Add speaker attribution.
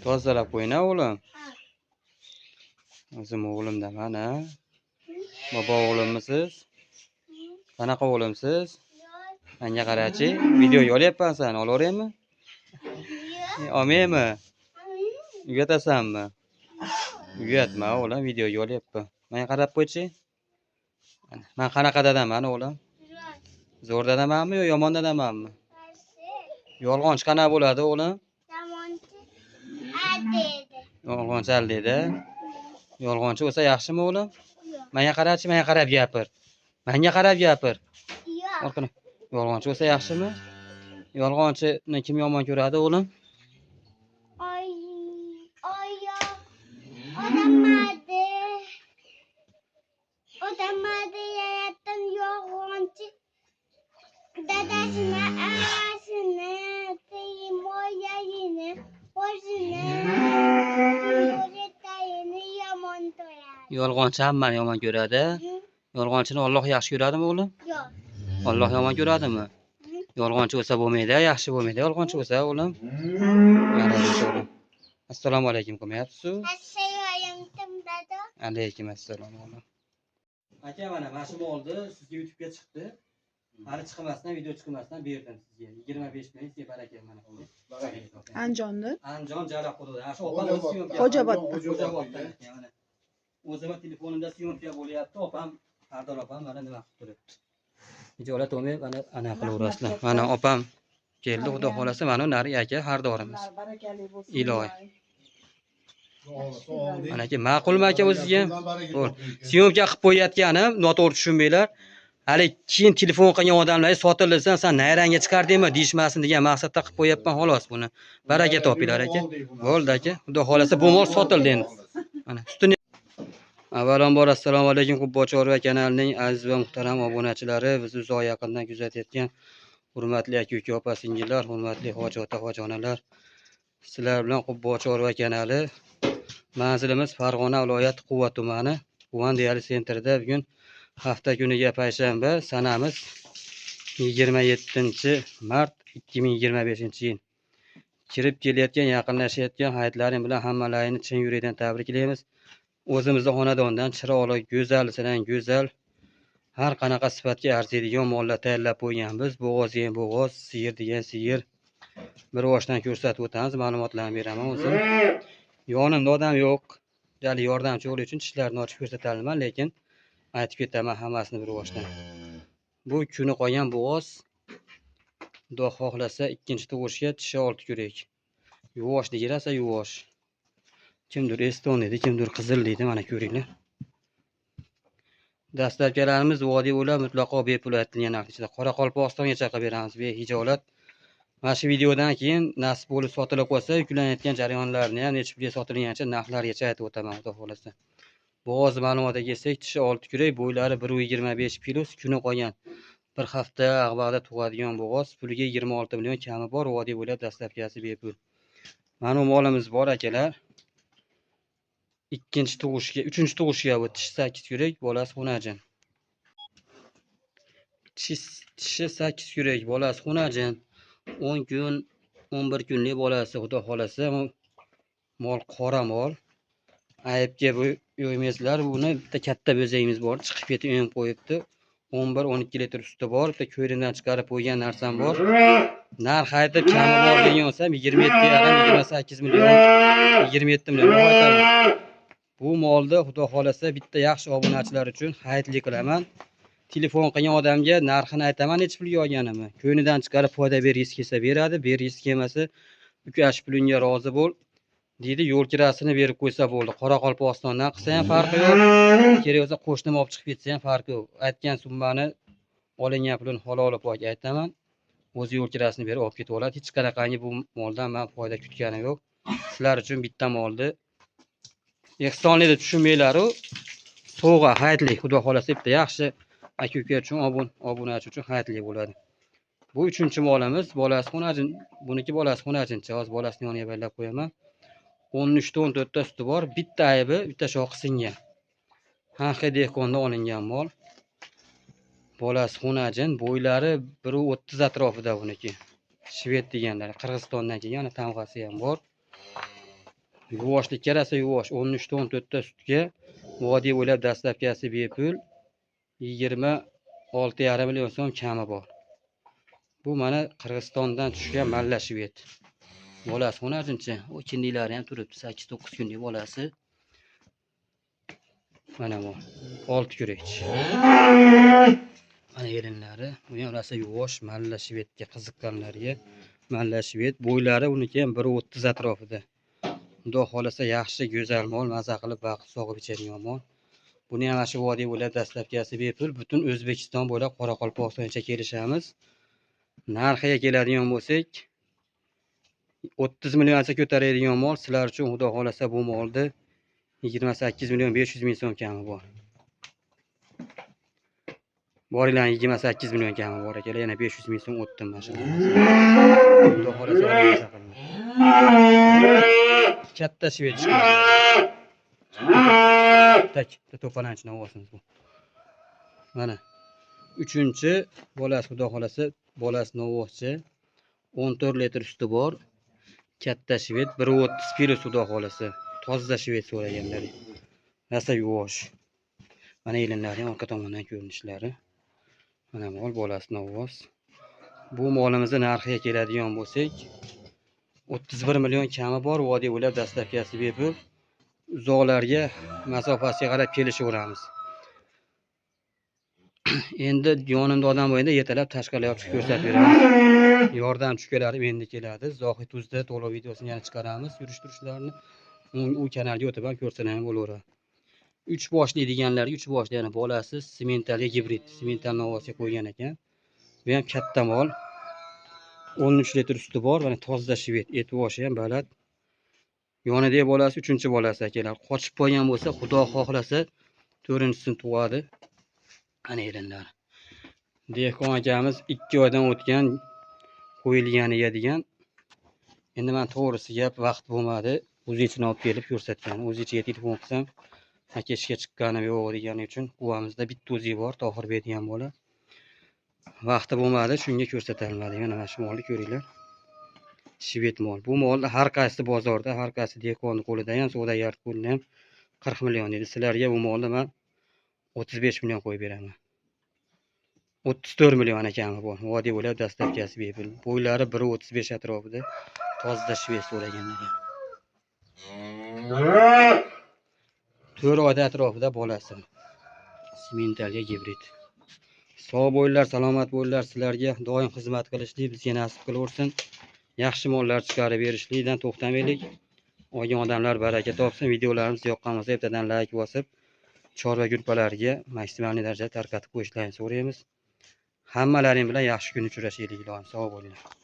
Speaker 1: Tozalab qo'ying, o'g'lim. O'zim o'g'limdaman, a? Bobo o'g'limmisiz? Qanaqa o'g'limsiz? Menga qarachi, videoga olyapman seni, olaveraymi? Olmaymi? Uyatasanmi? Uyatma, o'g'lim, videoga olyapman. Menga qarab qo'ychi. Man qanaqa dadaman, o'g'lim? Zo'r dadamanmi yo yomon dadamanmi? Yolg'onchi qanaqa bo'ladi, o'g'lim? Yolg'onchi aldaydi. Yolg'onchi bo'lsa yaxshimi, o'g'lim? Menga qarachi, menga qarab gapir. Menga qarab gapir. Orqani. Yolg'onchi bo'lsa yaxshimi? Yolg'onchini kim yomon ko'radi, o'g'lim?
Speaker 2: Oy, oyoq odamadi. Odamadi yaratgan yolg'onchi dadasini, anasini, moyayini, o'zini, tayini yomon ko'radi.
Speaker 1: Yolg'onchi hammani yomon ko'radi. Yolg'onchini Alloh yaxshi ko'radimi, o'g'lim?
Speaker 2: Yo'q.
Speaker 1: Alloh yomon ko'radimi? Yolg'onchi bo'lsa bo'lmaydi, yaxshi bo'lmaydi. Yolg'onchi bo'lsa, o'g'lim. Mana o'g'lim. Assalomu alaykum qilmayapsiz?
Speaker 2: Assalomu alaykum, dada.
Speaker 1: Alaykum assalom, o'g'lim. Aka, mana shu molni sizga YouTube'ga chiqdi. Hali chiqmasdan, video chiqmasdan berdim sizga. 25 ming sizga baraka mana.
Speaker 3: Andijonni.
Speaker 1: Andijon Jalab hududi. Ana shu opam o'zi съёмка.
Speaker 3: Xo'jaobodda.
Speaker 1: Xo'jaobodda mana. O'zimni telefonimda съёмка bo'lyapti. Opam, Sardor opam mana nima qilib turibdi. Hijolat olmay mana ana qilaverasizlar. Mana opam keldi, xudo xolasa, mana nari aka xaridorimiz.
Speaker 3: Barakali bo'lsin.
Speaker 1: Ilohi. Mana aka, ma'qulmi aka o'zizga? Bo'l. Съёмка qilib qo'yayotganim, noto'g'ri tushunmanglar. Hali keyin telefon qilgan odamlarga sotilsa, san nayrangga chiqardingmi deyishmasin degan maqsadda qilib qo'yapman xolos buni. Baraka topinglar, aka. Bo'ldi, aka. Xudo xolasa bu mol sotildi endi. Mana sutini. Avvalambor, assalomu alaykum, Qubbo Chorva kanalining aziz va muhtaram obunachilari, bizni uzoq yaqindan kuzatayotgan hurmatli aka uka, opa singillar, hurmatli hoji ota, hoji onalar. Sizlar bilan Qubbo Chorva kanali. Manzilimiz Farg'ona viloyati, Quva tumani, Quvan Dairy Centerida. Bugun hafta kuniga payshanba, sanamiz 27 mart 2025 yil. Kirib kelayotgan, yaqinlashayotgan hayitlaring bilan hammalaringni chin yurakdan tabriklaymiz. O'zimizni xonadondan chiroyli, go'zalsidan go'zal, har qanaqa sifatga arziydigan mollar tayyorlab qo'yganmiz. Bo'g'oz degan bo'g'oz, sigir degan sigir. Bir boshdan ko'rsatib o'tamiz, ma'lumotlarni beraman o'zim. Yonimda odam yo'q. Hali yordamchi bo'lish uchun tishlarini ochib ko'rsataman, lekin aytib ketaman hammasini bir boshdan. Bu kuni qolgan bo'g'oz, Xudo xohlasa, ikkinchi tug'ishga, tishi olti kurak. Yuvoshligi rosa yuvosh. Kimdir eston deydi, kimdir qizil deydi, mana ko'ringlar. Доставка larimiz vodiy bo'ylab mutlaqo bepul aytilgan narx ichida. Qoraqalpog'istongacha qilib beramiz behijolat. Mana shu videodan keyin nasib bo'lib sotilib qolsa, yuklanayotgan jarayonlarni ham, necha pulga sotilganicha, narxlargacha aytib o'taman, xudo xohlasa. Bo'g'oz ma'lumotiga kelsak, tishi olti kurak, bo'ylari 1,25 плюс, kuni qolgan. Bir hafta ag'bag'da tug'adigan bo'g'oz, puliga 26 million kami bor, vodiy bo'ylab доставка si bepul. Mana bu molimiz bor, akalar. Ikkinchi tug'ishga, uchinchi tug'ishga bu, tishi 8 kurak, bolasi xunajin. Tishi 8 kurak, bolasi xunajin. 10 kun, 11 kunlik bolasi, xudo xolasa, mol qora mol. Aybga bu yo'ymaysizlar. Buni bitta katta bo'zagimiz bor, chiqib ketib emib qo'yibdi. 11-12 litr suti bor. Bitta ko'yrimdan chiqarib qo'ygan narsam bor. Narx aytib kami bor degan bo'lsam, 27,5, 28 million, 27 million aytaman. Bu molni xudo xolasa bitta yaxshi obunachilar uchun hayitlik qilaman. Telefon qilgan odamga narxini aytaman, necha pulga olganimni. Ko'ngnidan chiqarib foyda bergisi kelsa beradi, bergisi kelmasa, uka, shu pulingga rozi bo'l deydi, yo'l kirasini berib qo'ysa bo'ldi. Qoraqalpog'istondan qilsa ham farqi yo'q. Kerak bo'lsa qo'shnim olib chiqib ketsa ham farqi yo'q. Aytgan summani, olingan pulini halol pok aytaman. O'zi yo'l kirasini berib olib ketib oladi. Hech qanaqangi bu moldan man foyda kutganim yo'q. Sizlar uchun bitta molni ehsonli deb tushunmanglar-u. Sovg'a, hayitlik, xudo xolasa, bitta yaxshi aka uka uchun, obunachi uchun hayitlik bo'ladi. Bu uchinchi molimiz, bolasi xunajin, buniki bolasi xunajincha. Hozir bolasini yoniga baylab qo'yaman. 13 ta, 14 ta suti bor. Bitta aybi, bitta shoxi singan. Hanxi dehqonda olingan mol. Bolasi xunajin, bo'ylari 1,30 atrofida buniki. Shved deganlar, Qirg'izistondan kelgan, ana tamg'asi ham bor. Yuvoshlikka rosa yuvosh. 13 ta 14 ta sutga vodiy bo'ylab dastlabkasi bepul, 26,5 million so'm kami bor. Bu mana Qirg'izistondan tushgan malla shved. Bolasi xonajinchi, o kindiklari ham turibdi, 8-9 kunlik bolasi. Mana bu olti kurakchi. Mana erinlari, bu ham rosa yuvosh, malla shvedga qiziqqanlarga malla shved. Bo'ylari uniki ham 1,30 atrofida. Xudo xohlasa yaxshi, go'zal mol, maza qilib vaqt sog'ib ichadigan mol. Buni ham mana shu vodiy bo'ylab dastlabkisi bepul, butun O'zbekiston bo'ylab Qoraqalpog'istongacha kelishamiz. Narxiga keladigan bo'lsak, 30 milliongacha ko'taradigan mol sizlar uchun xudo xohlasa bu molni 28 million 500 ming so'm kami bor. Boringlar, 28 million kami bor akalar, yana 500 ming so'm o'tdim mana shu. Xudo xohlasa maza qiling. Katta shved chiqadi. Так, to'palanchi novvosimiz bu. Mana uchinchi bolasi, xudo xohlasa bolasi novvoschi. 14 litr suti bor. Katta shved 1,30 kilo, xudo xohlasa. Toza shved so'raganlar. Rosa yuvosh. Mana elinlari ham orqa tomondan ko'rinishlari. Mana mol bolasi novvos. Bu molimizni narxiga keladigan bo'lsak, 31 million kami bor, vodiy bo'ylab dastlabkisi bepul. Uzoqlarga masofasiga qarab kelishaveramiz. Endi yonimda odam bo'lganda ertalab tashqariga olib chiqib ko'rsatib beramiz. Yordamchi ukalarim endi keladi. Zohid Uzda to'liq videosini yana chiqaramiz, yurish turishlarini. U kanalga o'tib ham ko'rsalar ham bo'laveradi. Uch boshli deganlarga uch boshli, yana bolasi sementalga gibrid, semental novvosga qo'ygan ekan. Bu ham katta mol. 13 litr suti bor, mana toza shved, et boshi ham baland. Yonidagi bolasi uchinchi bolasi akalar. Qochib qolgan bo'lsa, Xudo xohlasa to'rtinchisini tug'adi. Ana erinlar. Dehqon akamiz 2 oydan o'tgan qo'yilganiga degan. Endi men to'g'risi gap vaqt bo'lmadi. O'zi ichini olib kelib ko'rsatgan. O'zi ichiga telefon qilsam, aka ishga chiqqanim yo'q degani uchun quvamizda bitta o'zi bor, Tohirbek degan bola. Vaqti bo'lmadi, shunga ko'rsata olmadik. Mana shu molni ko'ringlar. Shved mol. Bu molni har qaysi bozorda, har qaysi dehqonni qo'lida ham, savdogar qo'lida ham 40 million deydi. Sizlarga bu molni men 35 million qo'yib beraman. 34 million ana kami bor. Vodiy bo'ylab dastlabkisi bepul. Bo'ylari 1,35 atrofida. Toza shved so'raganlar. 4 oyda atrofida bolasi. Sementalga gibrid. Sog' bo'linglar, salomat bo'linglar. Sizlarga doim xizmat qilishlik bizga nasib qilaversin. Yaxshi mollar chiqarib berishlikdan to'xtamaylik. Olgan odamlar baraka topsin. Videolarimiz yoqqan bo'lsa, ertadan layk bosib, chorva guruhlariga maksimal darajada tarqatib qo'yishlarini so'raymiz. Hammalaring bilan yaxshi kun uchrashaylik, ilohim. Sog' bo'linglar.